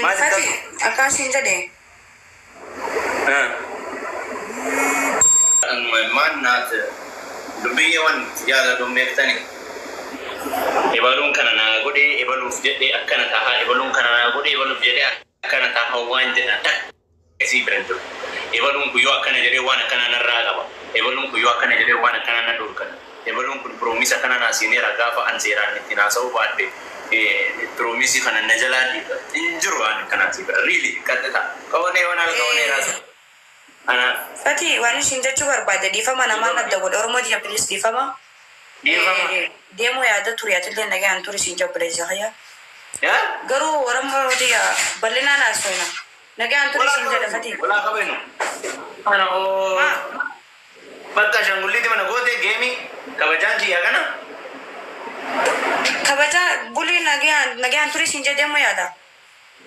Fati akkasiin jedhe. Maannaat dubbiyyawwan jaaladhuun beektani. Ebaluun kana naa godhee ebaluuf jedhee akkana tahaa, ebaluun kana naa godhee ebaluuf jedhee akkana tahaa waan jedhan akkasii biran jiru. Ebaluun kun yoo akkana jedhee waan akkana narraa qaba. Ebaluun kun yoo akkana jedhee waan akkana na dhorkata. Ebaluun kun promise akkana naa siineera, gaafa an seeraan ittiin haasa'uu baadhe promise kana na jalaa dhiiba. Hin jiru waan akkanaa sii bira. Really qaxxita. Kawanee waan kawanee raasa. Ana Fati, waan ishiin jechuu barbaade, dhiifama namaan adda godhe. Oromoo diya, please, dhiifama. Dhiifama. Deemuu yaada ture, atillee nagaan ture siin jabbileessa hayya. Yaa? Garuu Oromoo diya, bal'inaan haasofna. Nagaan ture siin jedha, Fati. Walaa qabenu. Ana oo. Bakka ashaangulliitti mana goote geemii kabajaan kiyyaa kana. Kabaja bulii, nagaan nagaan ture siin jedhe, deemuu yaada.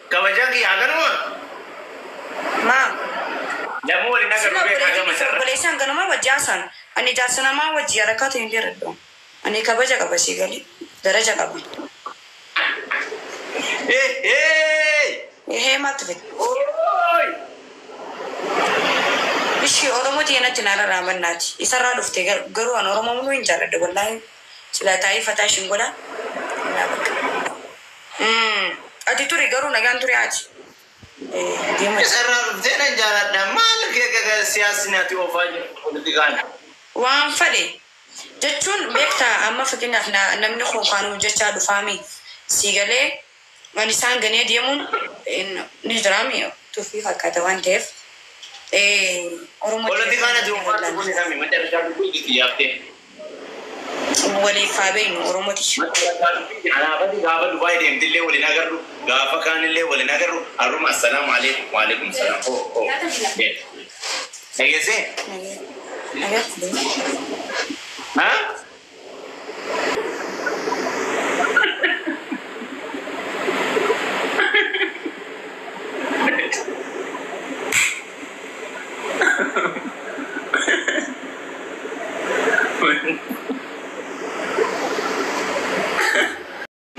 Kabajaan kiyyaa kanuma. Maa? Namuu waliin Sila agarru beekaa gama sarara. Obboleessaan ganuma wajji haasaan. Ani jaarsa namaa wajji harakaatu hin dheeradhu. Ani kabaja qaba, sii gali. Daraja qaba. Ee ee! Ehee, maaltu fide? Ooy! Ishii Oromoo teenatti naara raamannaati. Isarraa dhufte, garuu an Oromoo muluu hin jaalladhu wallaahi. Sila taa'ee fataa ishiin godha. Naa bakka. Ati turi, garuu nagaan ture haati. Deema. Isarraa dhuftee nan jaaladha. Maal kee siyaasni ati oofaa jirtu politikaan? Waan fadhe jechuun beektaa, amma fakkeenyaaf namni kun hojjechaa dhufaami. Sii galee, waan isaan ganee deemuun ni jiraami, tuffii fakkaata waan ta'eef. Oromoo Politikaan ati oofaa jirtu kun isami macarraa dubbii itti yaaftee. Waliif haa beeknu, Oromooti. Anaafati gaafa Dubaay deemtillee waliin agarru, gaafa kaanillee waliin agarru, har'uma assalaamu alaikum, waalaikum salaam. Oh oh. Dhageessee? Ha?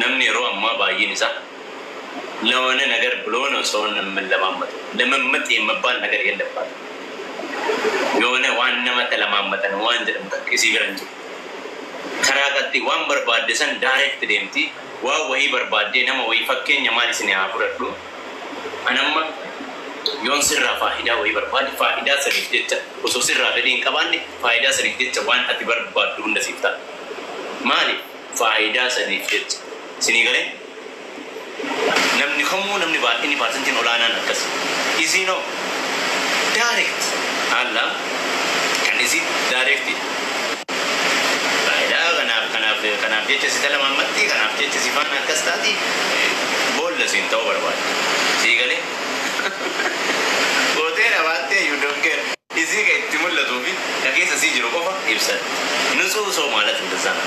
Namni yeroo ammaa baay'een isaa ለሆነ ነገር ብሎ ነው ሰውን የምንለማመጠው። ልምምጥ የሚባል ነገር የለባትም። የሆነ waan nama ተለማመጠን waan jedhamu takka isii bira hin jiru. Karaa qatti waan barbaadde san direct deemti. Waan wayii barbaaddee nama wayii, fakkeenya maal isin haa fudhadhu. Anamma yoon sirraa faayidaa wayii barbaade, faayidaa saniif jecha, osoo sirraa fedhii hin qabaanne, faayidaa saniif jecha waan ati barbaaddu hunda siif ta'a. Maali? Faayidaa saniif jecha. Isinii galee? Namni kamuu, namni baay'inni percentiin olaanaan akkas. Isiinoo direct haala kan isii direct faayidaa kanaaf kanaaf kanaaf jecha si talamammatti, kanaaf jecha si faana akkas taati, boolla siin ta'uu barbaada. Sii galee? Gootee dhabaattee you don't care. Isii kan itti mul'atuu fi ka keessa sii jiru qofa ibsatti. ንጹህ ሰው ማለት እንደዛ ነው።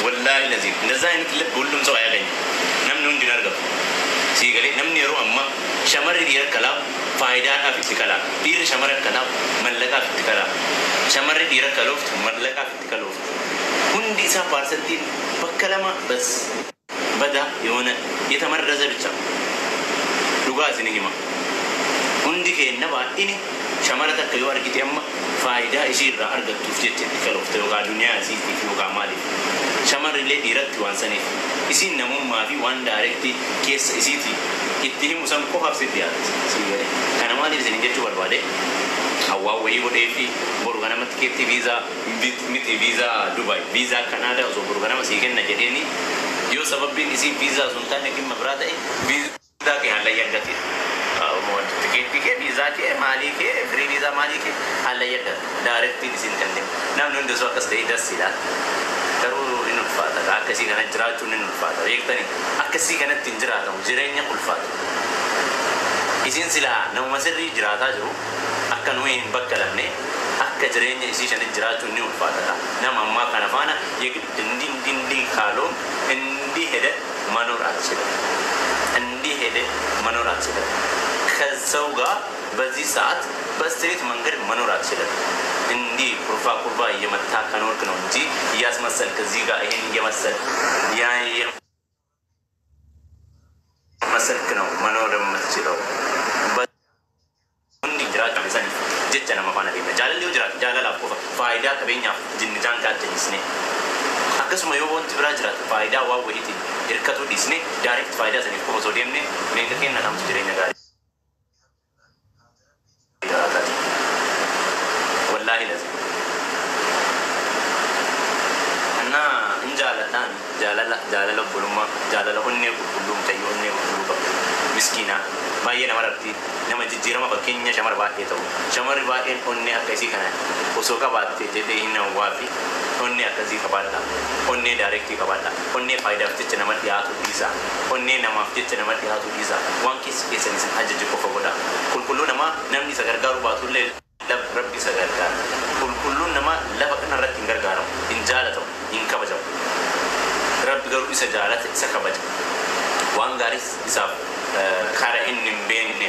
ወላሂ ለዚህ እንደዛ አይነት ልብ ሁሉም ሰው አያገኝም። Namni hundi hin argatu. Sii galee? Namni yeroo ammaa shamarri dhiira kalaaf faayidaadhaaf itti kalaa. Dhiirri shamara kalaaf mallaqaaf itti kalaa. Shamarri dhiira kalooftu mallaqaaf itti kalooftu. Hundi isaa percentiin bakka lama bas በዳ የሆነ የተመረዘ ብቻ። Dhugaa isin hima. Hundi keenya baay'ini shamara takka yoo argite amma faayidaa ishii irraa argattuuf jecha itti kaloofte, yookaan duniyaa isiitiif yookaan maaliif. Shamarrillee dhiiratti waan saniif. Isiin namummaa fi waan direct keessa isiiti itti himu san qofaaf sitti yaaddi. Sii galee? Kana maaliif isin jechuu barbaade? Hawwaa wayii godhee fi boru ganamatti keetti viizaa miti, viizaa Dubaay, viizaa Kanaadaa osoo boru ganama sii kenna jedheeni, yoo sababbiin isii viizaa sun taane dhimma biraa ta'e, viizaa kee hallayya argate. Tikeettii kee, viizaa kee, maalii kee, free viizaa maalii kee hallayya argate. Directiin isin kennee namni hundi osoo akkas ta'e dasiidha. Garuu inni ulfaata. Akkasii kana jiraachuun inni ulfaata. Beektanii, akkasii kanatti hin jiraatamu, jireenya ulfaata. Isin silaa namuma sirrii jiraataa jiru akka nuyi hin bakkalamne, akka jireenya isii shanin jiraachuun ni ulfaata. Nama ammaa kana faana የግድ እንዲህ እንዲህ እንዲህ ካልሆን እንዲህ ሄደ መኖር አትችልም። እንዲህ ሄደ መኖር አትችልም። ከሰው ጋር በዚህ ሰዓት በ straight መንገድ መኖር አትችልም። እንዲህ ኩርፋ ኩርፋ እየመታ ከኖርክ ነው እንጂ እያስመሰልክ እዚህ ጋር ይሄን እየመሰል ያ እየመሰልክ ነው መኖር የምትችለው። Akkasuma yoo wanti biraa jiraate faayidaa waan wayiitiin hirkatuu dhiisne direct faayidaa saniif qofa osoo deemne meeqa kenna kamtu jireenya gaarii jiraataati. Wallaahi lazim. እና hin jaaladhaan jaalala jaalala obbolummaa jaalala onnee qulqulluu mucayyoo onnee qulqulluu qabdu miskiinaa baay'ee nama rabti nama jijjiirama fakkeenya shamara baay'ee ta'u shamarri baay'een onnee akka isii kana osoo qabaatte jedhee hin hawwaa fi onnee akkasii qabaadha, onnee direct qabaadha, onnee faayidaaf jecha nama dhiyaatu dhiisa, onnee namaaf jecha nama dhiyaatu dhiisa, waan keessa keessan isin ajaje qofa godha. Qulqulluu namaa namni isa gargaaru baatullee Rabbi isa gargaara. Qulqulluun namaa lafa kanarratti hin gargaaramu, hin jaalatamu, hin kabajamu. Rabbi garuu isa jaalata, isa kabaja. Waan gaariis isaaf kara inni hin beekne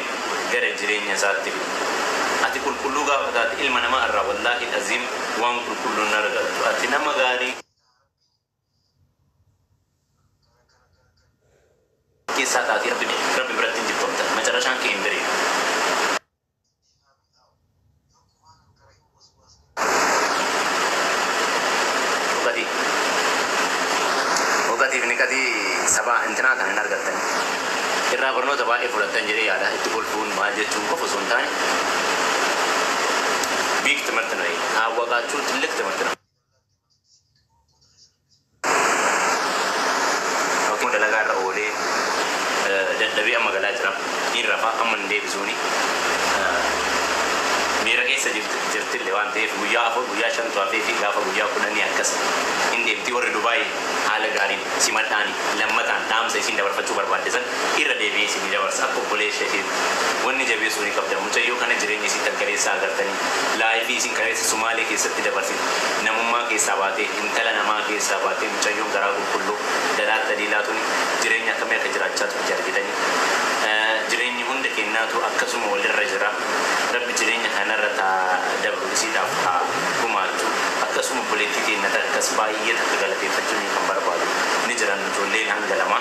gara jireenya isaatti fida. Ati qulqulluu gaafa taate ilma namaa irraa wallaahi aziim waan qulqulluun hin argattu. Ati nama gaarii keessaa taatee Rabbi biratti hin jibbamta. Macarashaan kee hin bareedu. Ugatii. Ugatiif niqatii sabaa intinaa kana hin argattan. Irraa barnoota baay'ee fudhattan jedhee yaada. Itti kolfuun maal jechuun qofa osoo hin taane big ትምህርት ነው ይሄ። ካወቃችሁ ትልቅ ትምህርት ነው። Okay, dalagaa irra oolee dadhabee amma galaa jira. Hin rafaa amma hin deebisuuni. Miira keessa jirtillee waan ta'eef guyyaa 4 guyyaa 5 hafee fi gaafa guyyaa 10 akkas hin deemti. Warri Dubaay haala gaariin simadhaani lammataan dhaamsa isin dabarfachuu barbaadde san irra deebi'ee isinii dabarsa akka obboleessa ishee wanni jabeessuu ni qabda. Mucayyoo kana jireenya isii taggaleessaa agartanii life isin kaleessa Sumaalee keessatti dabarsite namummaa keessaa baatee intala namaa keessaa baatee mucayyoon garaa qulqulluu daraatti adiilaatuun jireenya akkamii akka jiraachaa turte argitanii. Jireenyi hunda kennaatu akkasuma walirra jira. Rabbi jireenya kanarra taa dabru isiidhaaf haa gumaachuu. Akkasuma obboleettii teenya akkas baay'ee takka galateeffachuu ni kan barbaadu ni jiran ijoolleen hanga lama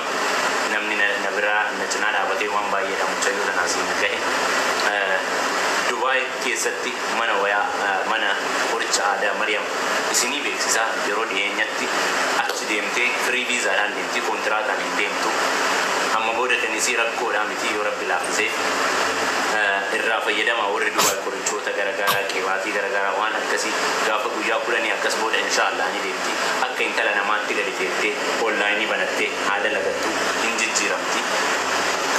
namni na biraa na cinaa dhaabatee waan baay'eedha mucayyoo tanaas hin gahe. Dubaay keessatti mana wayaa mana qoricha aadaa Mariyam isinii beeksisaa yeroo dhiyeenyatti achi deemtee free viizaadhaan deemti, koontiraataan hin deemtu. Amma booda kan isii rakkoodhaa miti yoo Rabbi laaffisee irraa fayyadama warri Dubaay qorichoota garaagaraa qibaatii garaagaraa waan akkasii gaafa guyyaa 10 akkas booda inshaallah ni deemti. Akka intala namaatti gadi teettee online banattee haala lagattu hin jijjiiramti.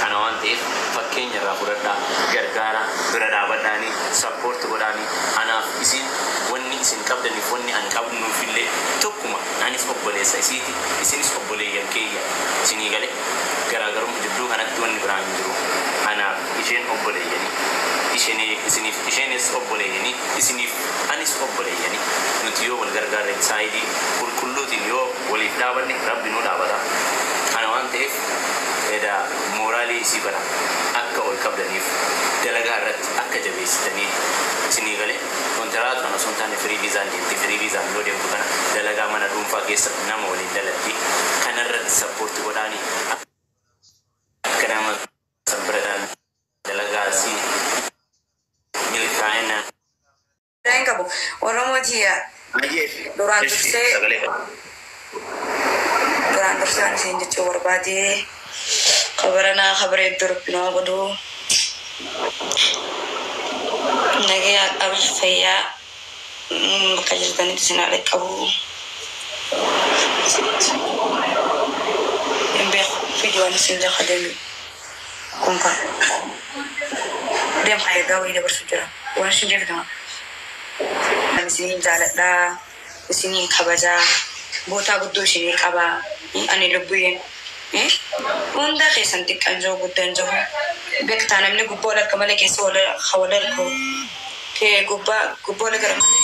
Kana waan ta'eef fakkeenya irraa fudhadhaa, gargaara, bira dhaabadhaanii, support godhaanii. Anaaf isin wanni isin qabdaniif wanni an qabnuufillee tokkuma. Anis obboleessa isiiti, isinis obboleeyyan keeyya. Isinii galee garaagarummaa jidduu kanatti wanni biraa hin jiru. Anaaf isheen obboleeyyanii, isiniif isheenis obboleeyyanii, isiniif anis obboleeyyanii. Nuti yoo wal gargaarre side qulqulluutiin yoo waliif dhaabanne Rabbi nu dhaabata. Kana waan ta'eef eda mooraalii isii kana akka ol qabdaniif dalagaa irratti akka jabeessitanii isinii galee kontiraatu kana osoo hin taane free viisaan deemti. Free viisaan yoo deemtu kana dalagaa mana dhuunfaa keessa nama waliin dalatti kana irratti support godhaanii akka nama san dalagaa si milkaa'ina. Hin qabu. Oromoo tiyya duraan dursee Sagalee qabu. Duraan dursee waan isin jechuu barbaade kabaranaa kabara iddoo rabbinaa godhuu nagayaa qabu fayyaa bakka jirtanitti isin haa qabu. Hin beeku viidiyoon isin jaka deemi kun kan deem ergaa wayii dabarsu jira waan isin jirtama. Isiniin jaaladhaa, isiniin kabajaa, bootaa guddoo isinii qabaa, ani lubbuyyeen hunda keessan xiqqaan jiru guddaan jiru beektaa namni gubbaa wal harka malee keessa wal wal harku kee gubbaa gubbaa wal gara malee.